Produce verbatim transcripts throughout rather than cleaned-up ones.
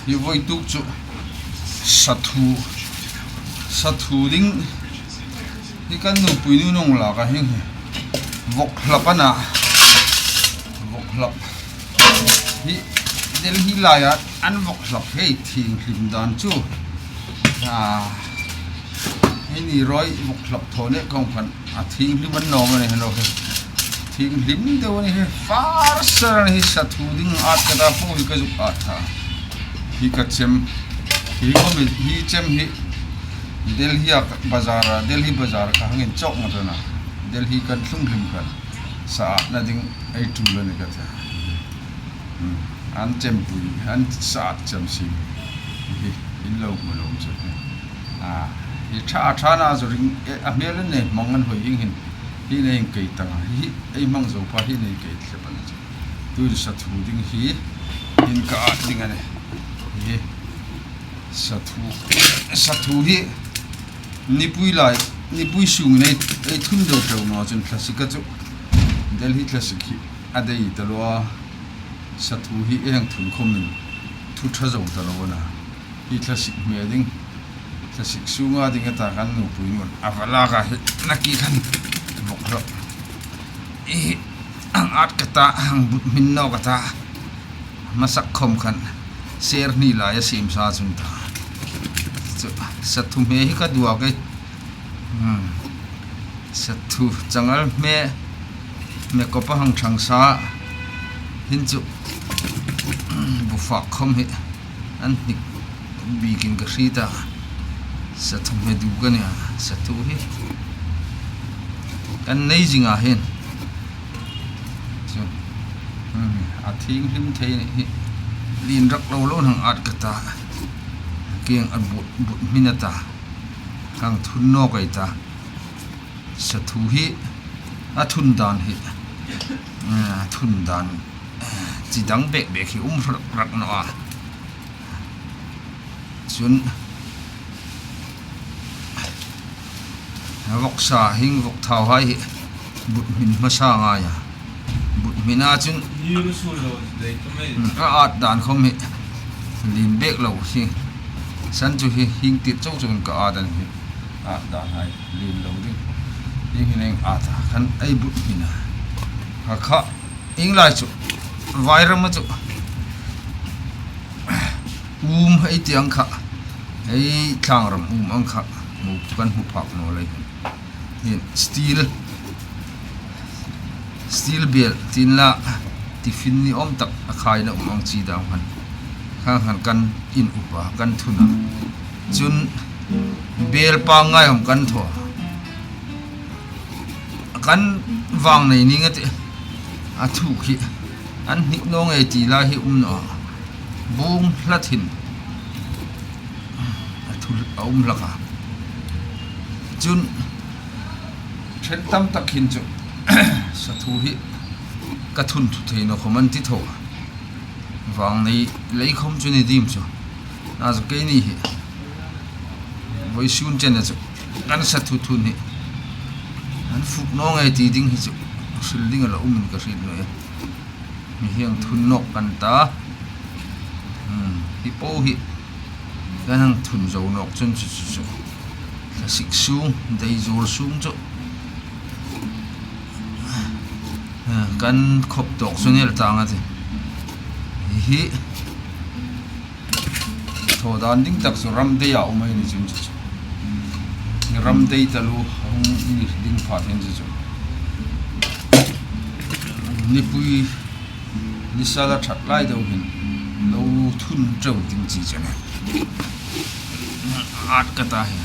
Hi voituk chu sathu, sathu ding hi kan nupuinu'n a hung lak a, hi vawk hlap a na, vawk hlap. Hi Delhi laia an vawk hlap hi thienghlim dan chu. A, hi ni ruoi vawk hlap thaw ne kawng khan a thienghlim a ni naw a ni hi lo hi. Thienghlim deu a ni hi, far ser a ni hi, sathu ding at ka ta po hi ka zuk at tah. Hi ka chem, hi khawm hi, hi chem hi Delhi a bazar a, Delhi bazar ka hang inchawk nghat a na. Delhi kan tlung hlim khan sa atna ding ei tul a ni ka ta. Hmm. An chempui, an sa at chem si. Hi, in lo hmu lo chu. A, hi ṭha, ṭha na chu ring, e, a hmel an nei hmang an hoi ding hin. Hi nei kei tang a. Hi, ei hmang zo pha hi nei kei thlep a ni chu. Tuin sathu ding hi, in ka at ding a ni. Hi, sathu, sathu hi, nipui lai, nipui sung nei, ei thun deu ṭeu naw chun thlasik a chu. Delhi thlasik hi a dei ta lo a, sathu hi ei hang thun khawmin thu ṭha zo ta lo a na. Hi thlasik hme ding, thlasik sunga ding a ta kan nupuinu'n a va lak a hi, nakie khan vawk hlap. Hi hang at ka ta, hang but hmin naw ka ta. Hmasa khawm khan ser hni lai a siem sa chun ta. Chu, sathu hme hi ka duak e. Hmm. Sathu changal hme, hme kawpa hang ṭhang sa. Hin chu, bufak khawm hi an hnik bikin ka hriet a. Sathu hme duk a nia, sathu hi kan nei zing a hin. Chu, hmm, a thienghlim thei ni hi lien rak lo lo hang at ka ta. Kieng a but, but hmin a ta. Hang thun nawk ei ta. Sathu hi a thun dan hi, eh, a thun dan, eh, chi dang bek bek hi um rak rak naw a. Chun, vawksa hieng vawk thau hai hi but hmin hmasa ngai a. But hmin a chun, hmm, a at dan khawm hi lien bek lo hi. San chu hi hieng tir chau chauin ka at a ni hi. At dan hai lien lo ding. Hieng hin ei at a khan ei but hmin a. Kha kha, ieng lai chu, Vairam a chu, um ei ti ang kha, ei tlangram um ang kha, hmu kan hmu phak naw lei. Hin steel, steel bel tin la, tiffin ni awm tak a khaina um ang chi dang khan, khang khan kan in up a, kan thun a. Chun bel pangngai awm kan thaw. Kan vang nei ning a tih. A thuk hi an hnik naw ngei ti lai hi um naw a. Bung hlat hin a thu a um hlak a. Chun ṭhen tam tak hin chu sathu hi ka thun thu thei naw khawm an ti tho a. Vang nei lei khawm chu ni dim chu. A chu keini hi vawisun chena chu kan sathu thun hi an fuk naw ngei ti ding hi chu hril ding a la umin ka hriet naw e. Mi hieng thun nawk kan ta. Hmm, hi po hi kan hang thun zo nawk chun chu, chu, chu. Thlasik sung, dei zuol sung chu. Ah, kan khop tawk chu nel tang a ti. Hi, hi. Thaw dan ding tak chu ram dei a um ei ni chun chu, chu. Ram dei taluo a hung ni ding phat hin chu, chu. Nipui, nisa la ṭhat lai deu hin lo thun ṭeu ding chi chu a nih. At ka ta hi.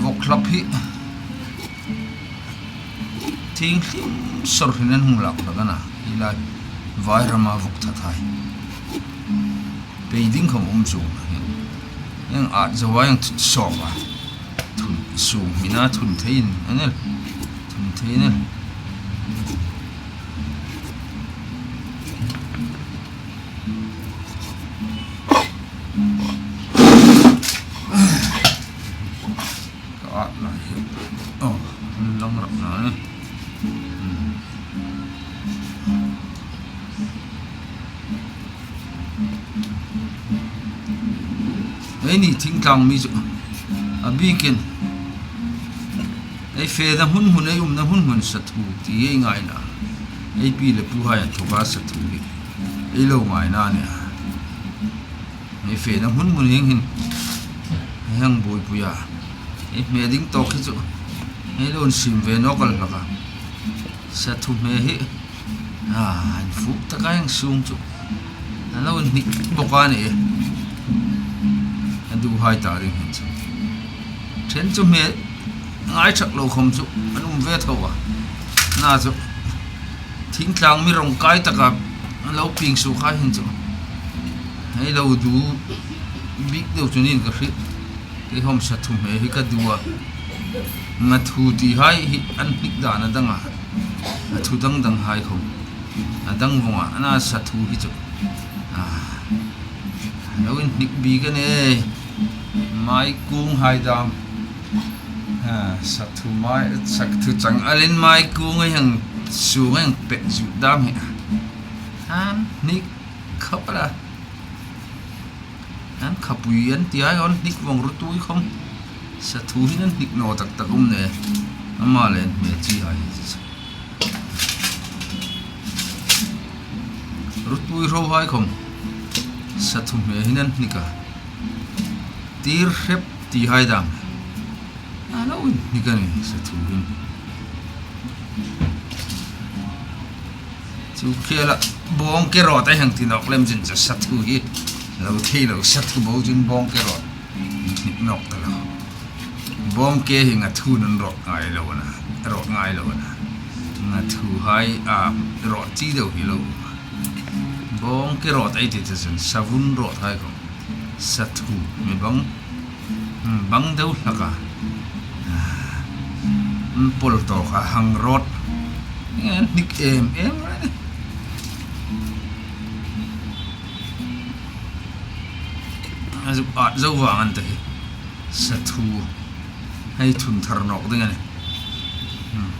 Vawk hlap hi thienghlim sawr hin an hung lak hlak a na. Hi lai Vairama vawk that hai. Pei ding khawm um chuong a hin. Eng at zo a, eng thut sawm a. Thun sung hmina thun thei in a nih. Thun thei a nih. Ka at lai hi. Oh, an lang rak na ni. Hmm. Eini thingtlang mi chu a bikin ei fena hmun hmun, ei umna hmun hmun sathu ti ei ngaina. Ei pi le puhai an thawka sathu hi ei lo ngaina a nih. Ei fena hmun hmun hieng hin ei hang buoipui a. Ei hme ding tawk hi chu ei lo insim ve nawk el hlak a. Sathu hme hi, a, an fuk taka heng sung chu an lo inhnik bawk a ni. A duhai ta ding hin chu. Ṭhen chu hme ngai ṭhak lo khom chu an um ve tho a. Ana chu thingtlang mi rawng kai taka an lo pieng suok hai hin chu ei lo du bik deu chu niin ka hriet. Kei khom sathu hme hi ka du a. Nga thu ti hai hi an hnik dan a dang a. A thu dang dang hai khom a dang vawng a. Ana sathu hi chu, a, lo inhnik bik a nih. Maikung hai dam. A, sathu mai, sathu chang alin maikung ei hang sung ei hang pek zuk dam hi. An hnik khop a. An khapui an ti hai, an hnik vawng, rutui khom. Sathu hin an hnik naw tak tak um nih. Ama le an hme chi hai hi chu. Rutui ro hai khom sathu hme hin an hnik a. Tir hrep ti hai dam. A lo inhnik a nih sathu hin. Chu khela bawngke rawt ei hang ti nawk lem chin chu sathu hi lo thei lo, sathu bo chun bawngke rawt inhnik nawk ta lo. Bawngke hi nga thun an rawt ngai lo a na, rawt ngai lo a na. Nga thu hai, a, rawt chi deu hi lo. Bawngke rawt ei ti chu chun savun rawt hai khom. Sathu mi bang, hmm, bang deu hlak a. Hmm, pawl tawk a hang rawt. An hnik em em a nih. A zuk at zo vang an ta hi. Sathu hei thun thar nawk ding a nih. Hmm.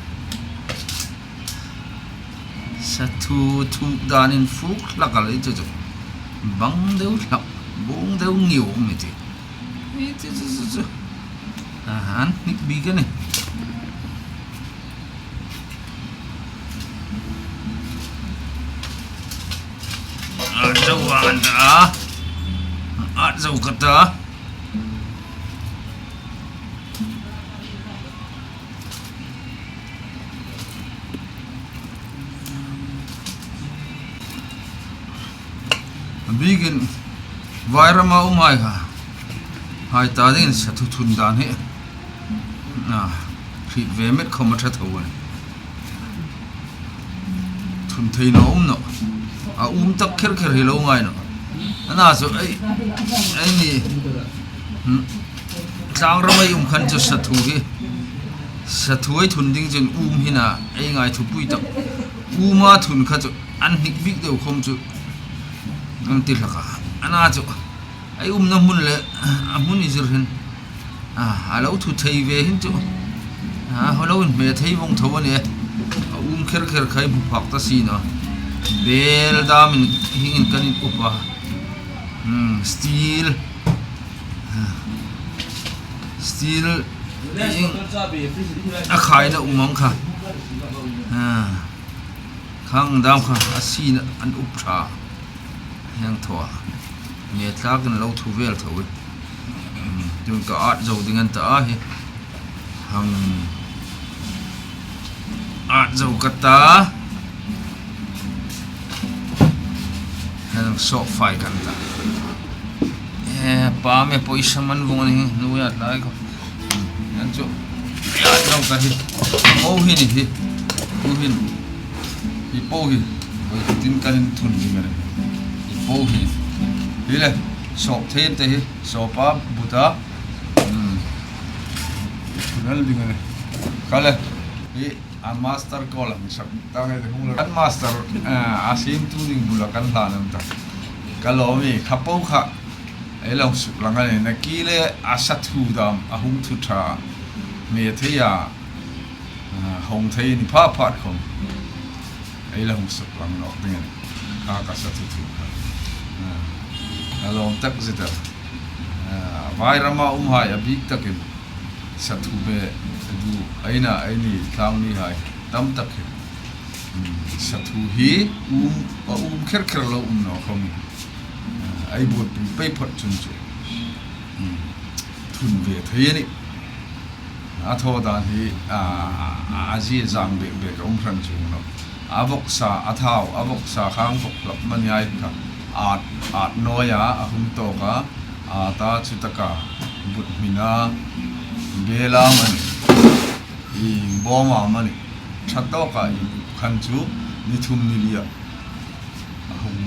Sathu thuk danin fuk hlak a lei chu chu. Bang deu hlak, bung deu ngiu mi ti. Ei chu chu chu chu. A, an hnik bik a nih. At zo an ta. At zo ka ta. A bikin vairama um hai kha. Hai ta dingin sathu thun dan hi. A, hriet ve met khom a ṭha tho a nih. Thun thei naw um naw. A um tak kher kher hi lo ngai naw. Ana chu ei, ei ni. Hmm. Tlangram ei um khan chu sathu hi. Sathu ei thun ding chun um hi na, ei ngai thupui tak. Uma thun kha chu an hnik bik deu khom chu an ti hlak a. Ana chu ei umna hmun le a hmun i zir hin, a, a lo thu thei ve hin chu, a, ho lo inhme thei vawng tho a nih. A um kher kher khai hmu phak ta si naw. Bel damin hieng hin kan in up a. Hmm, steel. Steel, a khaina um ang kha. A, khang dam kha a sina an up ṭha. Heng thaw a. Nge tlakin lo thu vel tho i. Hmm, tun ka at zo ding an ta a hi. Hang at zo ka ta. Hang sawp fai kan ta. E, pa me pawisa man vawng a ni, nuoi a tlai ko. An chu. At zo ka hi. Po hi ni hi. Tu hin. Hi po hi. Tin kan in thun ding a ni. Hi po hi. Hi le. Sawp thei te hi. Sawp a buta. Hmm. Thun al ding a ni. Ka le. Hi. A master call ang sak ta ngai te hung lo. Kan master, eh, a siemtu ding bula kan hlan an ta. Ka lo mi kha po kha. Ei lo suk lang a ni na ki le a sathu dam a hung thu ṭha. Mi thei a, a, hung thei ni pha pha khom. Ei lo suk lang nawk ding a ni. Ka ka sathu thu kha. A, a lawm tak zet a. Vairama umhai a bik takin sathu be du eina eini tlangmihai tam tak hi, sathu hi um a um kher kher lo um naw khawm, ei buoipui pei phawt chun chu thun ve thei a nih. A thaw dan hi a zie zang bek bek a um hran chuong naw. A vawksa a thau, a vawksa khang vawk hlak mani ai kha at at nawia a hung tawk a, a ta chu taka but hmina bela mani, i bawma mani ṭha tawka i khan chu ni thum ni lia a hung,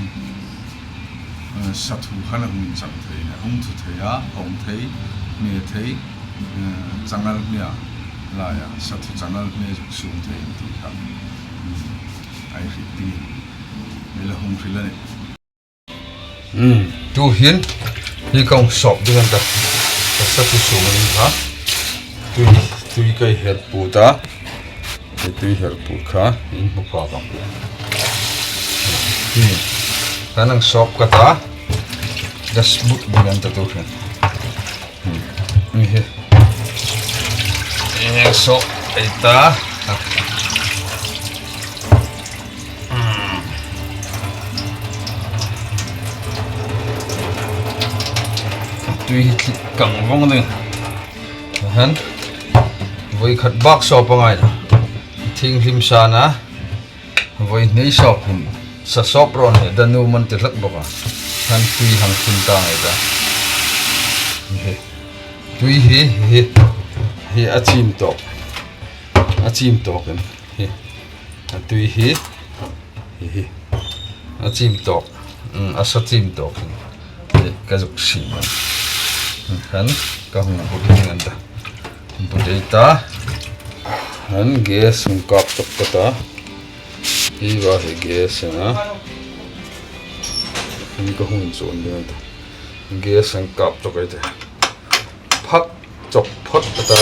eh, sathu khan a hung inchang thei, a hung thu thei a, hawng thei, hme thei, eh, changal hmea laia sathu changal hme zuk sung thei ti kha, mm, ei hriet dingin ei la hung hril a nih. Mm, tu hin hi ka hung sawp ding an ta. Ka sathu sung a ni kha. Tui, tui ka hel put a. Hi tui hel put kha in hmu pha ka. Hi. Ka hang sawp ka ta. Ka sbut ding an ta tu hin. Hmm. Ni hi. Ni hi sawp ei ta. Hmm. Tui hi tlit kang vawng ding. Han. Voi khat bak sawp a ngai. Thing hlim sa na. Voi hnei sawp hin. Sa sawp rawn he danu man ti hlak bawk a. Han tui hang thin ta ngai ta. Hi. Tui hi, hi. Hi a chim tawk. A chim tawk in. Hi. A tui hi. Hi, hi. A chim tawk. Mm, a sa chim tawk hin. Hi, ka zuk sim a. Han, ka hung bu ding an ta. Bu dei ta. Han gas hung kap tawk ka ta. Hi va hi gas a na. Hi ka hung chuon ding an ta. Gas hang kap tawk ei ta. Phak chawk phawt ka ta.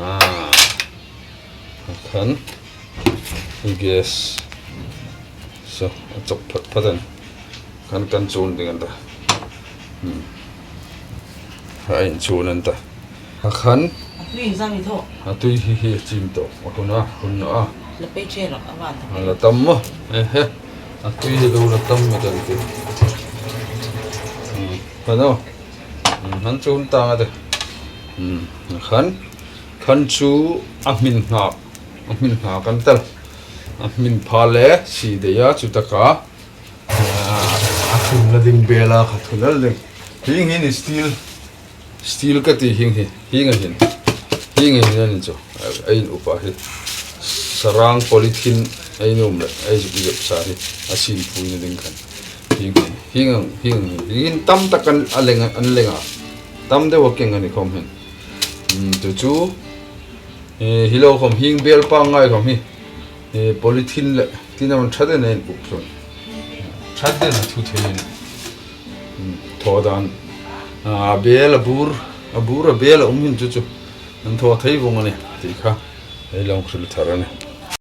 Ah. Khan. Gas. So, a chawk phawt phawt an. Khan kan chuon ding an ta. Hmm. Ha in chuon an ta. A khan. A tui zam i thaw. A tui hi hi chim tawk. A hun a, hun a. La pei che rak a van ta. A la tam maw. Eh, he. A tui hi lo la tam maw kan ti. Hmm. Khan o. Hmm, han chuon ta nga te. Hmm. A khan. Khan chu a hmin nghak. A hmin nghak an tel. A hmin pha le si dei a chu taka. A, a thunna ding bela kha thun el ding. Hieng hin steel, steel ka ti hieng hi, hieng a hin. Hieng a hin a ni chu. Ei in upa hi. Sarang polythene ei nuom le, ei zuk zep sa hi. A sin phuina ding khan. Hieng hi, hieng ang, hieng hi. Hieng tam tak an a leng, an leng a. Tam deu a keng a ni khawm hin. Hmm, chu chu. Eh, hi lo khawm hieng bel pangngai khawm hi. Eh, polythene le, tina man ṭha den a in uk chuan. Ṭha den a thu thei in. Hmm, thaw dan. A, a bel a bur, a bur a bel a um hin chu chu. An thaw thei vawng a ni, ti kha. Ei lo hril thar a ni.